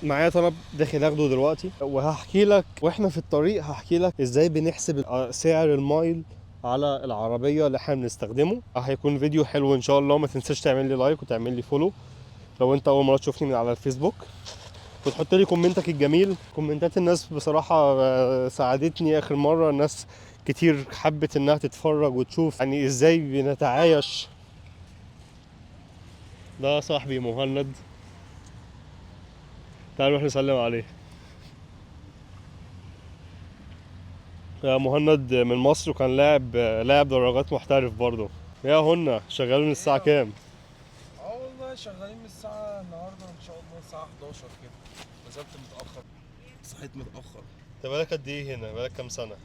معايا طلب داخل اخده دلوقتي، وهحكي لك واحنا في الطريق، هحكي لك ازاي بنحسب سعر ال mile على العربية اللي احنا بنستخدمه. هيكون فيديو حلو ان شاء الله. ما تنساش تعمل لي like وتعمل لي follow لو انت اول مرة تشوفني من على الفيسبوك، وتحط لي comment ك الجميل. comment ات الناس بصراحة ساعدتني اخر مرة. الناس كتير حبت انها تتفرج وتشوف يعني ازاي بنتعايش. ده صاحبي مهند، تعال نروح نسلم عليه. يا مهند من مصر، وكان لاعب دراجات محترف برضه. يا هنا شغال من الساعة كام؟ اه والله شغالين من الساعة النهاردة ان شاء الله الساعة 11 كده. نزلت متأخر، صحيت متأخر. انت بقالك قد ايه هنا؟ بقالك كام سنة؟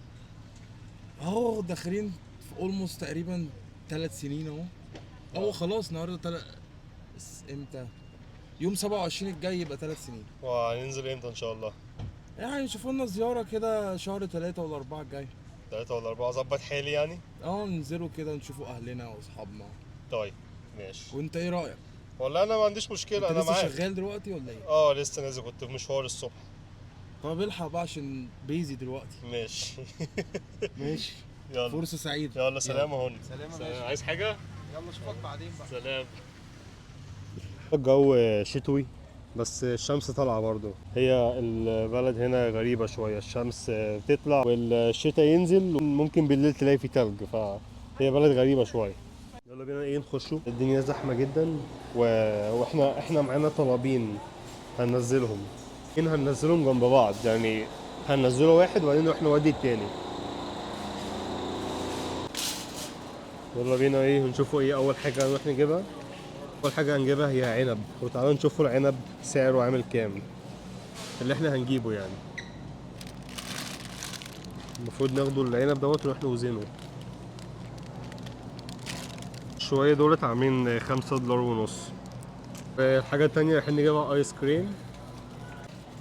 اهو داخلين في almost تقريبا 3 سنين اهو. هو خلاص النهارده امتى؟ يوم 27 الجاي يبقى 3 سنين. وهننزل امتى ان شاء الله؟ يعني شوفوا لنا زيارة كده شهر 3 ولا 4 الجاي. 3 ولا 4 ظبط حالي يعني؟ اه ننزلوا كده نشوفوا اهلنا واصحابنا. طيب ماشي. وانت ايه رأيك؟ والله انا ما عنديش مشكلة، انت انا لسه معاك. شغال دلوقتي ولا ايه؟ اه لسه نازل، كنت في مشوار الصبح. طب الحق بقى عشان busy دلوقتي. ماشي. ماشي. يلا فرصة سعيدة. يلا سلام اهو. سلام يا باشا. عايز حاجة؟ يلا اشوفك بعدين بقى. سلام. الجو شتوي بس الشمس طالعة برضو. هي البلد هنا غريبة شوية، الشمس بتطلع والشتاء ينزل، ممكن بالليل تلاقي في تلج، فهي بلد غريبة شوية. يلا بينا ايه نخشوا. الدنيا زحمة جدا واحنا معانا طلبين هننزلهم. هننزلهم جنب بعض، يعني هننزله واحد وبعدين نروح نودي التاني. يلا بينا ايه نشوفوا ايه اول حاجة هنروح نجيبها. اول حاجة هنجيبها هي عنب، وتعالوا نشوفوا العنب سعره عامل كام اللي احنا هنجيبه. يعني المفروض ناخده العنب دوت ونروح نوزنه. شوية دولت عاملين 5.5 دولار. الحاجة التانية رايحين نجيبها ايس كريم.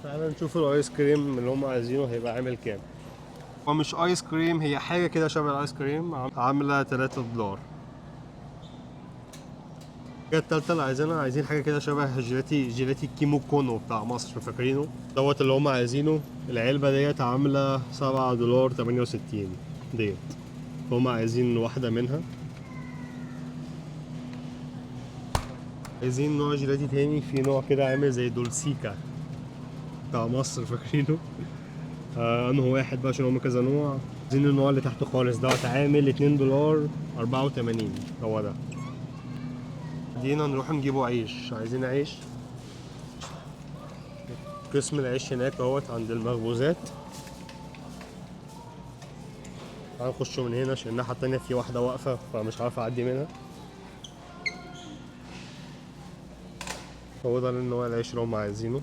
تعالوا نشوف الايس كريم اللي هم عايزينه هيبقى عامل كام. هو مش ايس كريم، هي حاجة كده شبه الايس كريم، عاملة 3 دولار. الحاجة التالتة اللي عايزينها، عايزين حاجة كده شبه جيلاتي كيمو كونو بتاع مصر، فاكرينه دوت اللي هم عايزينه. العلبة ديت عاملة 7.68 دولار ديت، هم عايزين واحدة منها. عايزين نوع جيلاتي تاني، في نوع كده عامل زي دولسيكا بتاع مصر، فاكرينه؟ انه واحد بقى عشان هم كذا نوع. عايزين النوع اللي تحت خالص دوت عامل 2.84 دولار، هو ده. دينا نروح نجيبه عيش، عايزين عيش. قسم العيش هناك اهوت عند المخبوزات. تعالوا نخشوا من هنا عشان الناحية التانية في واحدة واقفة فمش عارف اعدي منها. هو ده النوع العيش اللي هم عايزينه.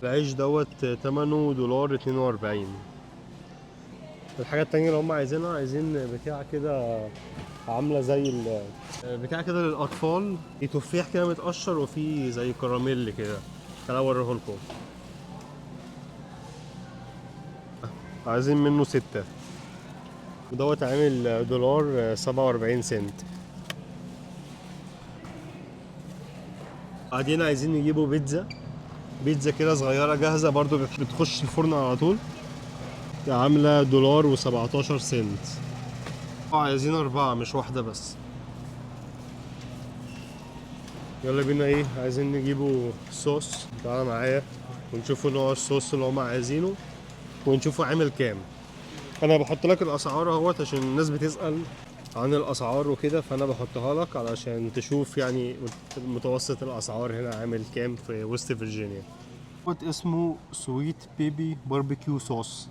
العيش دوت تمنه 1.42 دولار. الحاجة التانية اللي هم عايزينها، عايزين بتاع كده عاملة زي بتاع كده للأطفال، في تفاح كده متقشر وفي زي كراميل كده. تعالوا أوريه لكم. عايزين منه 6، ودوت عامل 1.47 دولار. بعدين عايزين نجيبوا بيتزا، بيتزا كده صغيرة جاهزة برضو بتخش الفرن على طول، عاملة 1.17 دولار. عايزين 4 مش واحدة بس. يلا بينا ايه عايزين نجيبوا صوص. تعالى معايا ونشوفوا نوع الصوص اللي هم عايزينه ونشوفوا عامل كام. انا بحط لك الاسعار اهوت عشان الناس بتسأل عن الاسعار وكده، فانا بحطها لك علشان تشوف يعني متوسط الاسعار هنا عامل كام في ويست فيرجينيا. دوت اسمه sweet baby barbecue sauce.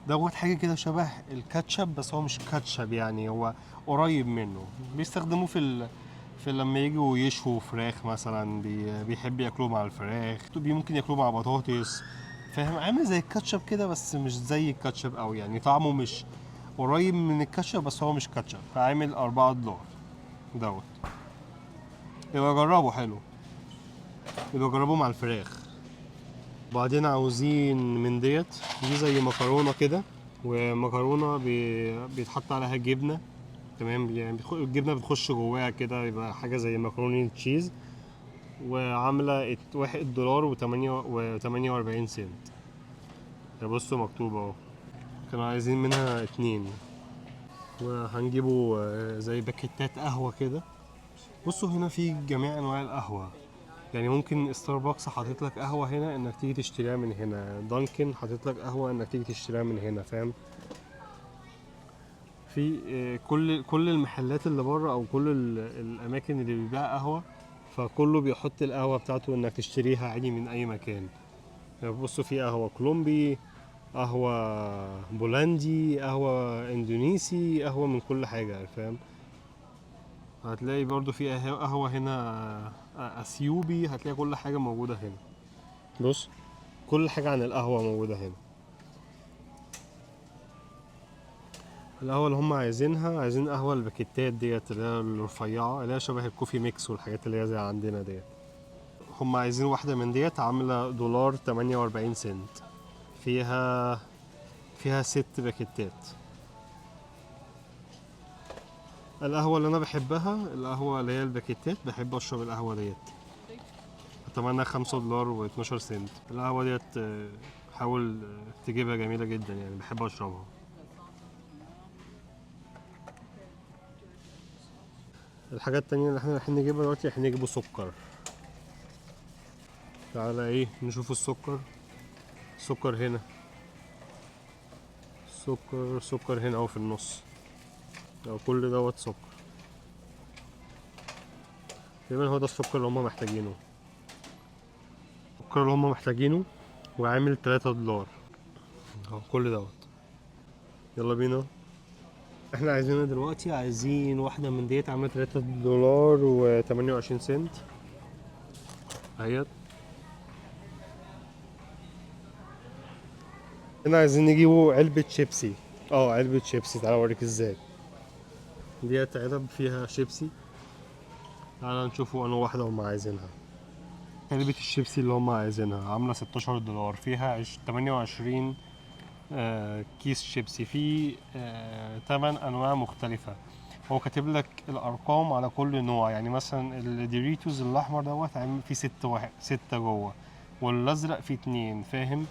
دوت حاجه كده شبه الكاتشب بس هو مش كاتشب، يعني هو قريب منه. بيستخدموه في لما يجوا يشووا فراخ مثلا، بيحب ياكلوه مع الفراخ، ممكن ياكلوه مع بطاطس، فاهم؟ عامل زي الكاتشب كده بس مش زي الكاتشب قوي، يعني طعمه مش قريب من الكاتشب بس هو مش كاتشب. فعامل 4 دولار دوت. يبقى جربه، حلو، يبقى جربه مع الفراخ. بعدين عاوزين من ديت، دي زي مكرونة كده، ومكرونة بيتحط عليها جبنة، تمام؟ يعني الجبنة بتخش جواها كده، يبقى حاجة زي مكرونة cheese. وعاملة 1 دولار و48 سنت. بصوا مكتوب اهو. كانوا عايزين منها اتنين. وهنجيبوا زي باكيتات قهوة كده. بصوا هنا في جميع انواع القهوة، يعني ممكن ستاربكس حاطط لك قهوة هنا انك تيجي تشتريها من هنا، دانكن حاطط لك قهوة انك تيجي تشتريها من هنا، فاهم؟ في كل المحلات اللي بره او كل الاماكن اللي بيبيع قهوة، فكله بيحط القهوة بتاعته انك تشتريها عادي من اي مكان. يعني بصوا في قهوة كولومبي، قهوة بولندي، قهوة اندونيسي، قهوة من كل حاجة، فاهم؟ هتلاقي برضو في قهوة هنا اثيوبي، هتلاقي كل حاجة موجودة هنا. بص كل حاجة عن القهوة موجودة هنا. القهوة اللي هم عايزينها، عايزين قهوة الباكيتات ديت اللي هي الرفيعة اللي هي شبه ال coffee mix والحاجات اللي هي زي عندنا ديت. هم عايزين واحدة من ديت عاملة دولار 48 سنت، فيها ست باكيتات. القهوة اللي أنا بحبها القهوة اللي هي الباكيتات، بحب أشرب القهوة ديت. تمنها 5 دولار و12 سنت. القهوة ديت حاول تجيبها، جميلة جدا يعني، بحب أشربها. الحاجات التانية اللي احنا رايحين نجيبها دلوقتي، احنا نجيبوا سكر. تعالى ايه نشوف السكر. السكر هنا، سكر سكر هنا اهو في النص، او كل دوت سكر تقريبا. هو ده السكر اللي هما محتاجينه، السكر اللي هما محتاجينه، وعامل 3 دولار اهو كل دوت. يلا بينا. احنا عايزينها دلوقتي، عايزين واحدة من ديت عاملة 3 دولار و28 سنت اهيت. هنا عايزين نجيبوا علبة شيبسي، علبة شيبسي. تعالى اوريك ازاي. ديت علب فيها شيبسي، تعالى نشوفوا انه واحدة هم عايزينها. علبة الشيبسي اللي هم عايزينها عاملة 16 دولار، فيها 28 كيس شيبسي، فيه 8 أنواع مختلفة. هو كاتب لك الأرقام على كل نوع، يعني مثلا الدوريتوز الأحمر دوت عامل فيه ست، واحد ستة جوه، والأزرق فيه اتنين، فاهم؟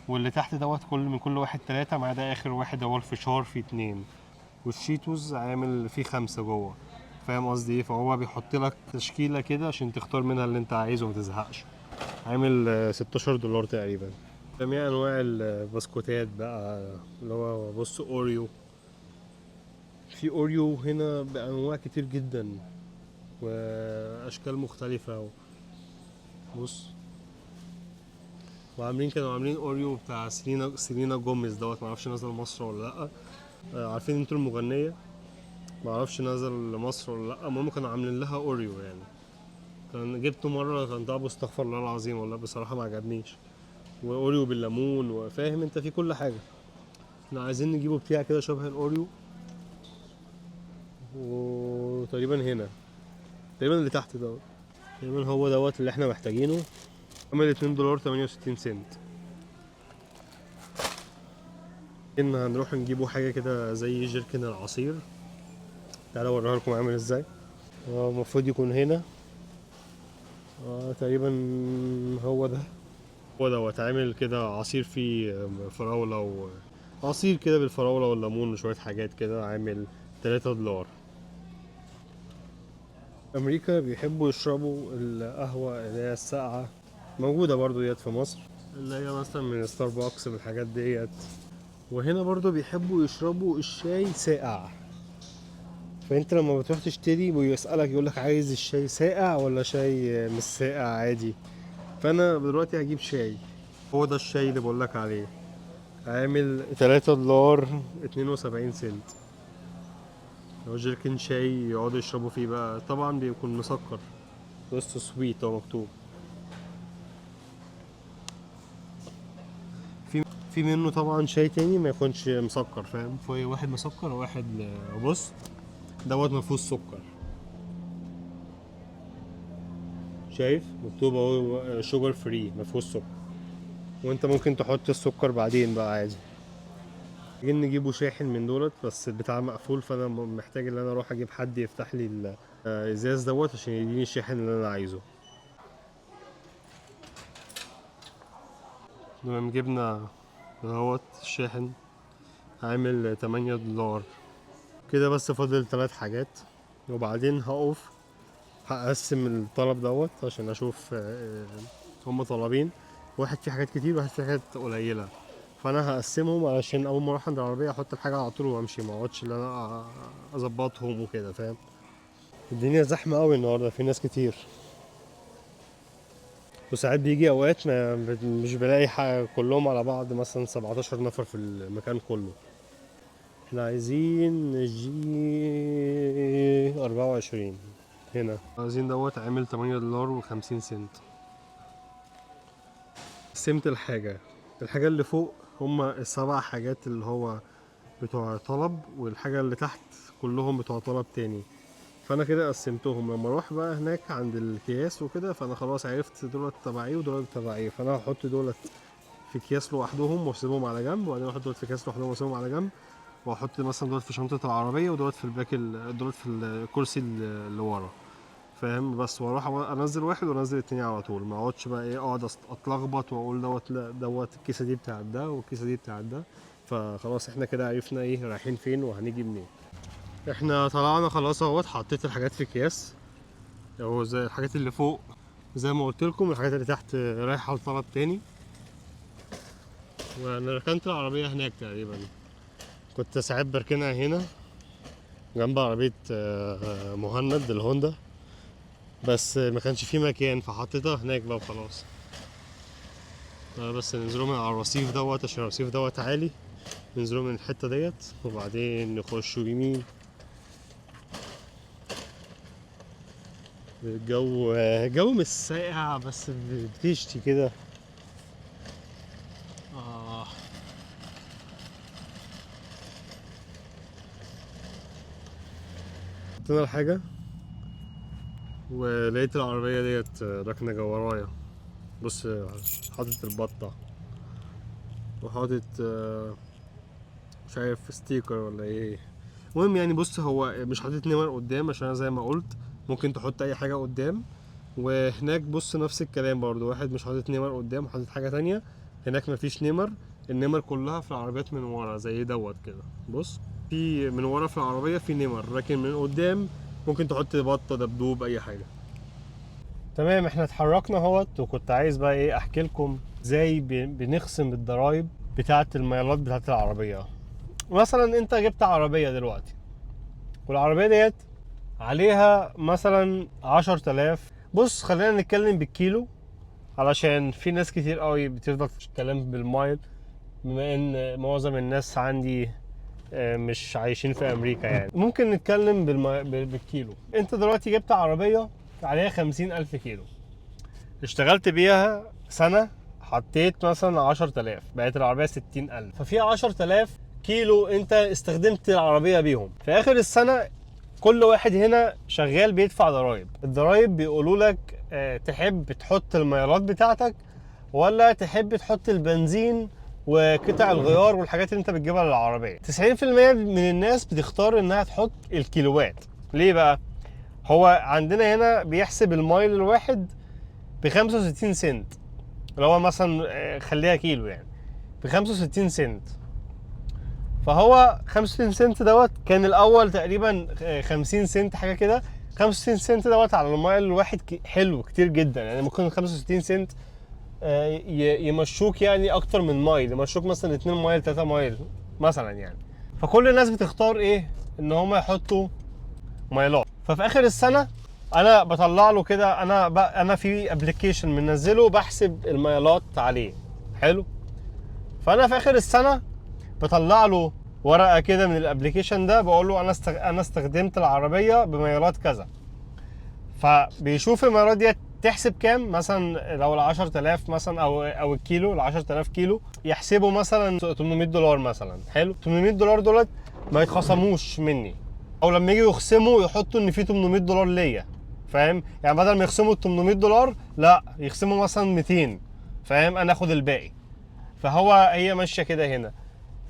واللي تحت دوت كل من كل واحد تلاتة، ما عدا آخر واحد هو الفشار فيه اتنين، والشيتوز عامل فيه خمسة جوه، فاهم قصدي ايه؟ فهو بيحط لك تشكيلة كده عشان تختار منها اللي انت عايزه ومتزهقش. عامل 16 دولار تقريبا. جميع انواع البسكوتات بقى، اللي هو بص اوريو، في اوريو هنا بانواع كتير جدا واشكال مختلفة. بص وعاملين، كانوا عاملين اوريو بتاع سيلينا جوميز دوت، معرفش نزل مصر ولا لا. عارفين انتوا المغنية؟ معرفش نزل لمصر ولا لا. المهم كانوا عاملين لها اوريو يعني، كان جبته مرة كان طعمه استغفر الله العظيم والله بصراحة ما عجبنيش. واوريو بالليمون وفاهم انت في كل حاجة. احنا عايزين نجيبه بتاع كده شبه الاوريو، وتقريبا هنا تقريبا اللي تحت دوت، تقريبا هو دوت اللي احنا محتاجينه. عمل 2 دولار 68 سنت. ان هنروح نجيبه حاجة كده زي جيركن العصير. تعالوا اوريها لكم عامل ازاي. هو المفروض يكون هنا، تقريبا هو ده، هو دوت عامل كده عصير فيه فراولة وعصير كده بالفراولة والليمون وشوية حاجات كده، عامل 3 دولار. أمريكا بيحبوا يشربوا القهوة اللي هي الساقعة، موجودة برضو ديت في مصر، اللي هي مثلا من ستاربكس بالحاجات ديت. وهنا برضو بيحبوا يشربوا الشاي ساقع، فانت لما بتروح تشتري بيسألك يقولك عايز الشاي ساقع ولا شاي مش ساقع عادي. فانا دلوقتي هجيب شاي، هو ده الشاي اللي بقولك عليه، عامل 3 دولار 72 سنت. هو جيركن شاي يقعدوا يشربوا فيه بقى، طبعا بيكون مسكر بس sweet هو مكتوب. في منه طبعا شاي تاني ما يكونش مسكر، فاهم؟ في واحد مسكر وواحد بص دوت ما فيهوش سكر، شايف مكتوب اهو sugar free، ما فيهوش سكر، وانت ممكن تحط السكر بعدين بقى عادي. محتاجين نجيبه شاحن من دولت، بس البتاع مقفول، فانا محتاج ان انا اروح اجيب حد يفتح لي الازاز دوت عشان يديني الشاحن اللي انا عايزه. تمام، جبنا اهوت الشاحن عامل 8 دولار كده. بس فاضل ثلاث حاجات وبعدين هقف هقسم الطلب دوت عشان اشوف هم طلبين، واحد فيه حاجات كتير وواحد فيه حاجات قليله، فانا هقسمهم علشان اول ما اروح عند العربية احط الحاجة على طول وامشي، ما اقعدش ان انا اظبطهم وكده، فاهم؟ الدنيا زحمة قوي النهارده، في ناس كتير، وساعات بيجي اوقات ما مش بلاقي حاجة، كلهم على بعض مثلا 17 نفر في المكان كله. احنا عايزين G 24 هنا، عايزين دوت عامل 8 دولار و50 سنت. قسمت الحاجة، الحاجة اللي فوق هما السبع حاجات اللي هو بتوع طلب، والحاجة اللي تحت كلهم بتوع طلب تاني، فانا كده قسمتهم. لما اروح بقى هناك عند الكياس وكده فانا خلاص عرفت دولت تبع ايه ودولت تبع ايه، فانا هحط دولت في اكياس لوحدهم واسيبهم على جنب، وبعدين احط دولت في اكياس لوحدهم واسيبهم على جنب، واحط مثلا دولت في شنطة العربية ودولت في ال back دولت في الكرسي اللي ورا، فاهم؟ بس واروح انزل واحد وانزل التاني على طول، ما اقعدش بقى ايه اقعد اتلخبط واقول دوت لا دوت الكيسة دي بتاعت ده والكيسه دي بتاعت ده. فخلاص احنا كده عرفنا ايه رايحين فين وهنيجي منين. احنا طلعنا خلاص اهوت، حطيت الحاجات في اكياس اهو زي الحاجات اللي فوق زي ما قلت لكم، الحاجات اللي تحت رايحة لطلب تاني. وانا ركنت العربية هناك تقريبا، كنت ساعات بركنها هنا جنب عربية مهند الهوندا، بس ما كانش في مكان فحطيتها هناك بقى وخلاص. بس ننزلوا من على الرصيف دوت عشان الرصيف دوت عالي، ننزلوا من الحتة ديت وبعدين نخشوا يمين. الجو مش ساقع بس بتشتي كده. حطينا الحاجة ولقيت العربية ديت راكنة جوا ورايا. بص حاطط البطة وحاطط مش عارف sticker ولا ايه. المهم بص هو مش حاطط نمر قدام عشان انا زي ما قلت ممكن تحط اي حاجة قدام. وهناك بص نفس الكلام برضو، واحد مش حاطط نمر قدام حاطط حاجة تانية، هناك مفيش نمر، النمر كلها في العربيات من ورا زي دوت كده. بص في من ورا في العربية في نمر، لكن من قدام ممكن تحط بطة دبدوب اي حاجة. تمام احنا اتحركنا اهوت، وكنت عايز بقى ايه احكي لكم ازاي بنخصم الضرايب بتاعة الميلات بتاعة العربية. مثلا انت جبت عربية دلوقتي والعربية ديت عليها مثلا 10,000. بص خلينا نتكلم بالكيلو علشان في ناس كتير قوي بتفضل تتكلم بالمايل، بما ان معظم الناس عندي مش عايشين في امريكا. ممكن نتكلم بالكيلو. انت دلوقتي جبت عربية عليها 50,000 كيلو، اشتغلت بيها سنة، حطيت مثلا 10,000، بقت العربية 60,000، ففي 10,000 كيلو انت استخدمت العربية بيهم. في اخر السنة كل واحد هنا شغال بيدفع ضرايب. الضرايب بيقولوا لك تحب تحط الميلات بتاعتك ولا تحب تحط البنزين وقطع الغيار والحاجات اللي انت بتجيبها للعربية. تسعين في المية من الناس بتختار انها تحط الكيلوات. ليه بقى؟ هو عندنا هنا بيحسب المايل الواحد بخمسة وستين سنت، اللي هو مثلا، خليها كيلو بخمسة وستين سنت. فهو 65 سنت دوت كان الأول تقريباً، 50 سنت حاجة كده. 65 سنت دوت على المايل الواحد حلو كتير جداً، ممكن 65 سنت، يمشوك أكتر من مايل، يمشوك مثلاً 2 مايل 3 مايل مثلاً. فكل الناس بتختار إيه؟ إن هما يحطوا مايلات. ففي آخر السنة أنا بطلع له كده، أنا في ابلكيشن منزله بحسب المايلات عليه. حلو؟ فأنا في آخر السنة بطلع له ورقة كده من الابلكيشن ده، بقول له أنا استخدمت العربية بمايلات كذا. فبيشوف المايلات دي تحسب كام، مثلا لو ال 10,000 مثلا أو الكيلو، ال 10,000 كيلو يحسبوا مثلا تمنمية دولار مثلا. حلو؟ تمنمية دولار دولت ما يتخصموش مني، أو لما يجوا يخصموا يحطوا إن في تمنمية دولار ليا، فاهم؟ بدل ما يخصموا ال تمنمية دولار لا يخصموا مثلا 200، فاهم؟ أنا آخد الباقي. فهو هي ماشية كده هنا.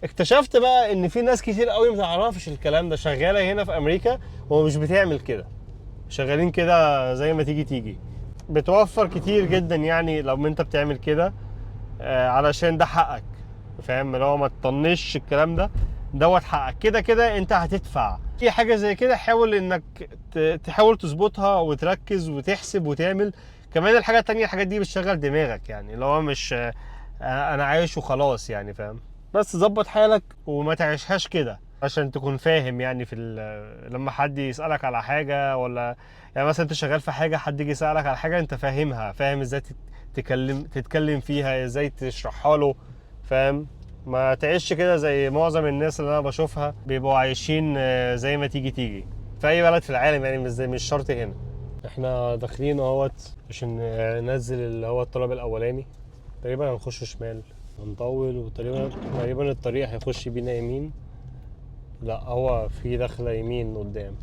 اكتشفت بقى إن في ناس كتير قوي ما تعرفش الكلام ده، شغالة هنا في أمريكا ومش بتعمل كده، شغالين كده زي ما تيجي تيجي. بتوفر كتير جدا لو انت بتعمل كده. علشان ده حقك، فاهم؟ اللي هو ما تطنش الكلام ده، دوت حقك، كده كده انت هتدفع. في حاجة زي كده حاول انك تحاول تظبطها وتركز وتحسب وتعمل. كمان الحاجة التانية، الحاجات دي بتشغل دماغك، يعني اللي هو مش انا عايش وخلاص يعني، فاهم؟ بس ظبط حالك وما تعيشهاش كده عشان تكون فاهم يعني في لما حد يسألك على حاجة، ولا يعني مثلا انت شغال في حاجة، حد يجي يسألك على حاجة انت فاهمها، فاهم ازاي تتكلم فيها، ازاي تشرحها له، فاهم؟ ما تعيش كده زي معظم الناس اللي انا بشوفها بيبقوا عايشين زي ما تيجي تيجي في اي بلد في العالم يعني، مش شرط هنا. احنا داخلين اهوت عشان ننزل اللي هو الطلب الاولاني، تقريبا هنخش شمال، هنطول، وتقريبا الطريق هيخش بينا يمين. لا هو في دخلة يمين قدام.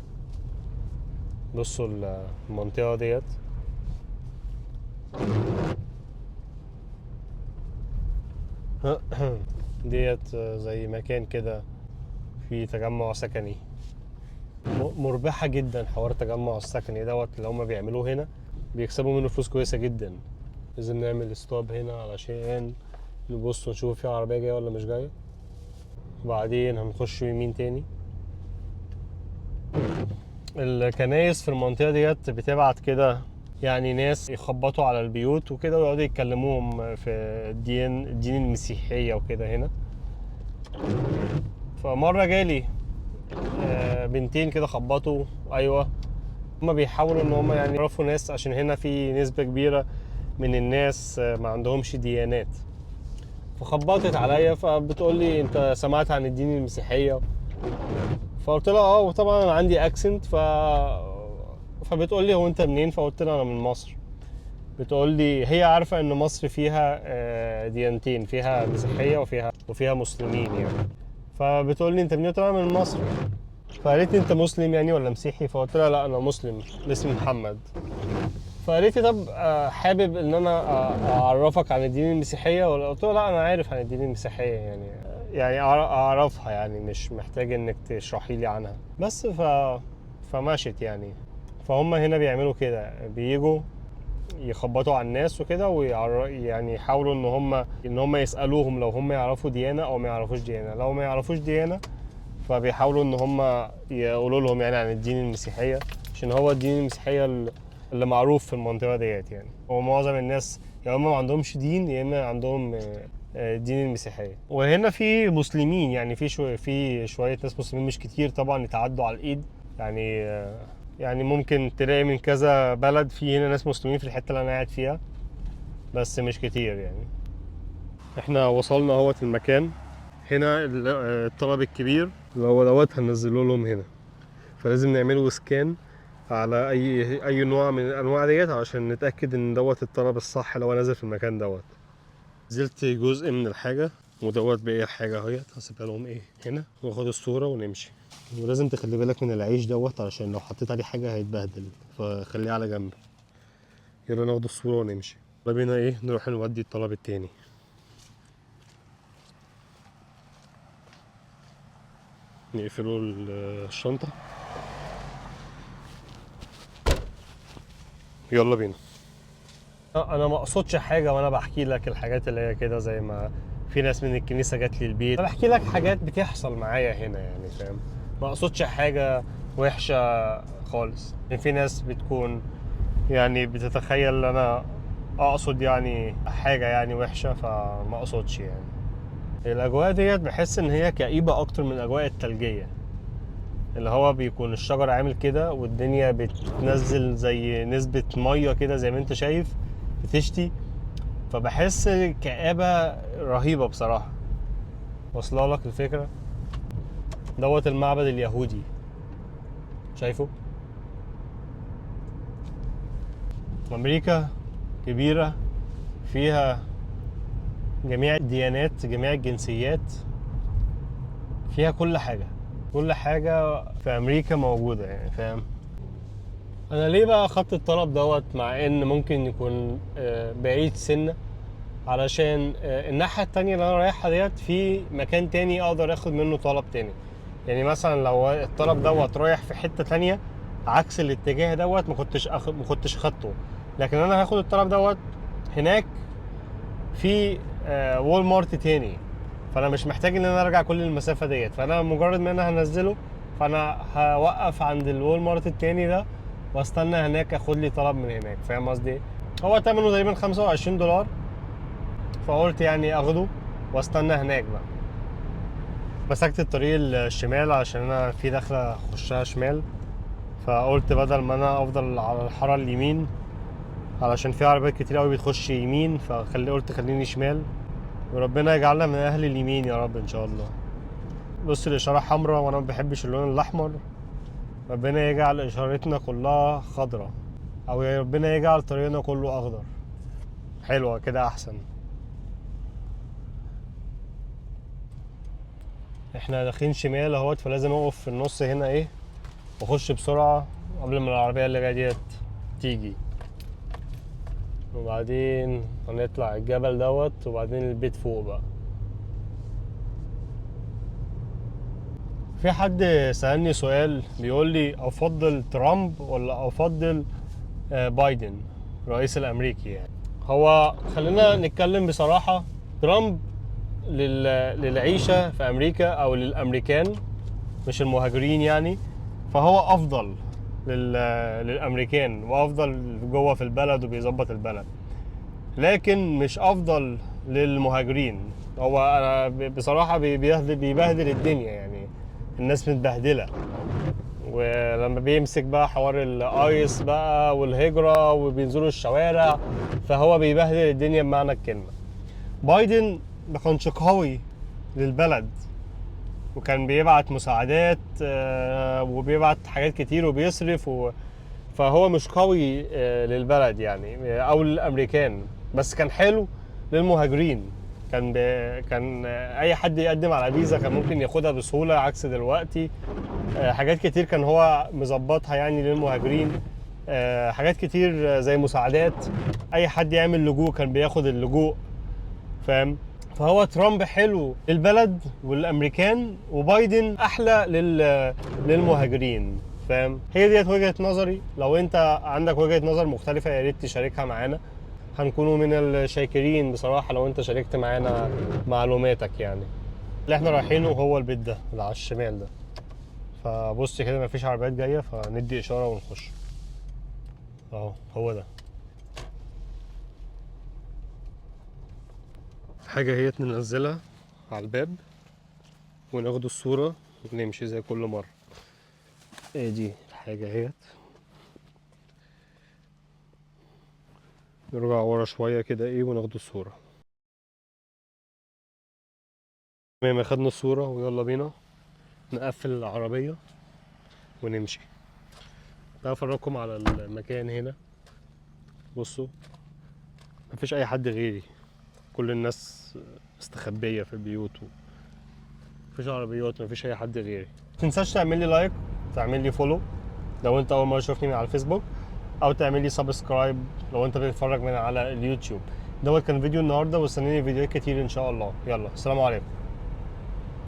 بصوا المنطقة ديت، ديت زي مكان كده في تجمع سكني، مربحة جدا حوار التجمع السكني دوت اللي هما بيعملوه هنا، بيكسبوا منه فلوس كويسة جدا. لازم نعمل ستوب هنا علشان نبص ونشوف في عربية جاية ولا مش جاية، وبعدين هنخش يمين تاني. الكنايس في المنطقة ديت بتبعت كده يعني ناس يخبطوا على البيوت وكده، ويقعدوا يتكلموهم في الدين المسيحية وكده هنا. فمرة جالي بنتين كده خبطوا، أيوة هما بيحاولوا إن هما يعني يعرفوا ناس، عشان هنا في نسبة كبيرة من الناس ما عندهمش ديانات. فخبطت عليا فبتقول لي أنت سمعت عن الدين المسيحية؟ فقلت لها اه، وطبعا انا عندي accent. فبتقول لي هو انت منين؟ فقلت لها انا من مصر. بتقول لي هي عارفه ان مصر فيها ديانتين، فيها مسيحية وفيها مسلمين يعني. فبتقول لي انت منين؟ قلت لها من مصر. فقالت لي انت مسلم يعني ولا مسيحي؟ فقلت لها لا انا مسلم، اسمي محمد. فقالت لي طب حابب ان انا اعرفك عن الدين المسيحية ولا؟ قلت لها لا انا عارف عن الدين المسيحية يعني اعرفها يعني، مش محتاج انك تشرحي لي عنها بس. فمشت يعني. فهم هنا بيعملوا كده، بييجوا يخبطوا على الناس وكده، يعني يحاولوا ان هم يسالوهم لو هم يعرفوا ديانة او ما يعرفوش ديانة. لو ما يعرفوش ديانة فبيحاولوا ان هم يقولوا لهم يعني عن الدين المسيحية، عشان هو الدين المسيحية اللي معروف في المنطقة ديت يعني. هو معظم الناس يا اما ما عندهمش دين يا اما عندهم دين المسيحية. وهنا في مسلمين يعني، في شوية ناس مسلمين، مش كتير طبعا، يتعدوا على الايد يعني ممكن تلاقي من كذا بلد في هنا ناس مسلمين في الحتة اللي انا قاعد فيها، بس مش كتير يعني. احنا وصلنا اهوت المكان هنا، الطلب الكبير اللي هو دوت هننزله لهم هنا، فلازم نعمله scan على اي نوع من الانواع ديت عشان نتاكد ان دوت الطلب الصح اللي هو نازل في المكان دوت. نزلت جزء من الحاجة ودوت باقي الحاجة اهيت، هسيبها لهم ايه هنا واخد الصورة ونمشي. ولازم تخلي بالك من العيش دوت عشان لو حطيت عليه حاجة هيتبهدل، فخليه على جنب. يلا ناخد الصورة ونمشي. يلا بينا ايه نروح نودي الطلب التاني. نقفلوا الشنطة، يلا بينا. انا ما اقصدش حاجة وانا بحكي لك الحاجات اللي هي كده، زي ما في ناس من الكنيسة جات لي البيت، انا بحكي لك حاجات بتحصل معايا هنا يعني، فاهم؟ ما اقصدش حاجة وحشة خالص. يعني في ناس بتكون يعني بتتخيل انا اقصد يعني حاجة يعني وحشة، فما اقصدش يعني. الاجواء ديت بحس ان هي كئيبة اكتر من الاجواء الثلجيه، اللي هو بيكون الشجر عامل كده والدنيا بتنزل زي نسبه مية كده زي ما انت شايف بتشتي، فبحس كآبة رهيبة بصراحة. واصله لك الفكرة؟ دوت المعبد اليهودي، شايفه؟ أمريكا كبيرة فيها جميع الديانات، جميع الجنسيات، فيها كل حاجة، كل حاجة في أمريكا موجودة يعني، فاهم؟ أنا ليه بقى خدت الطلب دوت مع إن ممكن يكون بعيد سنة؟ علشان الناحية التانية اللي أنا رايحها ديت في مكان تاني أقدر آخد منه طلب تاني. يعني مثلا لو الطلب دوت رايح في حتة تانية عكس الاتجاه دوت ما كنتش خدته، لكن أنا هاخد الطلب دوت هناك في Walmart تاني، فانا مش محتاج ان انا ارجع كل المسافة ديت. فانا مجرد ما انا هنزله فانا هوقف عند ال Walmart التاني ده واستنى هناك اخد لي طلب من هناك، فاهم قصدي ايه؟ هو تمنه تقريبا 25 دولار، فقلت يعني اخده واستنى هناك بقى. مسكت الطريق الشمال عشان انا في دخله اخشها شمال، فقلت بدل ما انا افضل على الحارة اليمين علشان في عربيات كتير قوي بتخش يمين، فخلي قلت خليني شمال، وربنا يجعلنا من اهل اليمين يا رب ان شاء الله. بص الاشارة حمراء وانا ما بحبش اللون الاحمر، ربنا يجعل اشارتنا كلها خضراء، او يا ربنا يجعل طريقنا كله اخضر. حلوة كده احسن. احنا داخلين شمال اهوت، فلازم اقف في النص هنا ايه واخش بسرعة قبل ما العربية اللي جاية ديت تيجي. وبعدين هنطلع الجبل دوت وبعدين البيت فوق بقى. في حد سألني سؤال بيقول لي افضل ترامب ولا افضل بايدن الرئيس الامريكي يعني. هو خلينا نتكلم بصراحة، ترامب للعيشة في امريكا او للامريكان مش المهاجرين يعني، فهو افضل للامريكان وافضل جوه في البلد وبيظبط البلد، لكن مش افضل للمهاجرين. هو انا بصراحة بيبهدل الدنيا يعني، الناس متبهدله. ولما بيمسك بقى حوار ال ICE بقى والهجرة وبينزلوا الشوارع، فهو بيبهدل الدنيا بمعنى الكلمة. بايدن ما كانش قوي للبلد، وكان بيبعت مساعدات وبيبعت حاجات كتير وبيصرف فهو مش قوي للبلد يعني او للامريكان، بس كان حلو للمهاجرين. كان اي حد يقدم على فيزا كان ممكن ياخدها بسهولة عكس دلوقتي. حاجات كتير كان هو مظبطها يعني للمهاجرين، حاجات كتير زي مساعدات، اي حد يعمل لجوء كان بياخد اللجوء، فاهم؟ فهو ترامب حلو للبلد والامريكان، وبايدن احلى للمهاجرين، فاهم؟ هي ديت وجهة نظري. لو انت عندك وجهة نظر مختلفة يا ريت تشاركها معانا، هنكونوا من الشاكرين بصراحة لو انت شاركت معانا معلوماتك يعني. اللي احنا رايحينه هو البيت ده اللي على الشمال ده، فبص كده مفيش عربيات جاية، فندي إشارة ونخش. اهو هو ده. حاجة هي ننزلها على الباب وناخد الصورة ونمشي زي كل مرة. ادي الحاجة اهيت. نرجع ورا شوية كده ايه وناخد الصورة. تمام، اخدنا الصورة ويلا بينا نقفل العربية ونمشي. تعالوا افرجكم على المكان هنا. بصوا مفيش اي حد غيري، كل الناس مستخبية في البيوت مفيش عربيات، مفيش اي حد غيري. متنساش تعمل لي like، تعمل لي follow لو انت اول مرة تشوفني من على الفيسبوك، او تعمل لي subscribe لو انت بتتفرج من على اليوتيوب. دوت كان فيديو النهارده، واستناني فيديوهات كتير ان شاء الله. يلا السلام عليكم.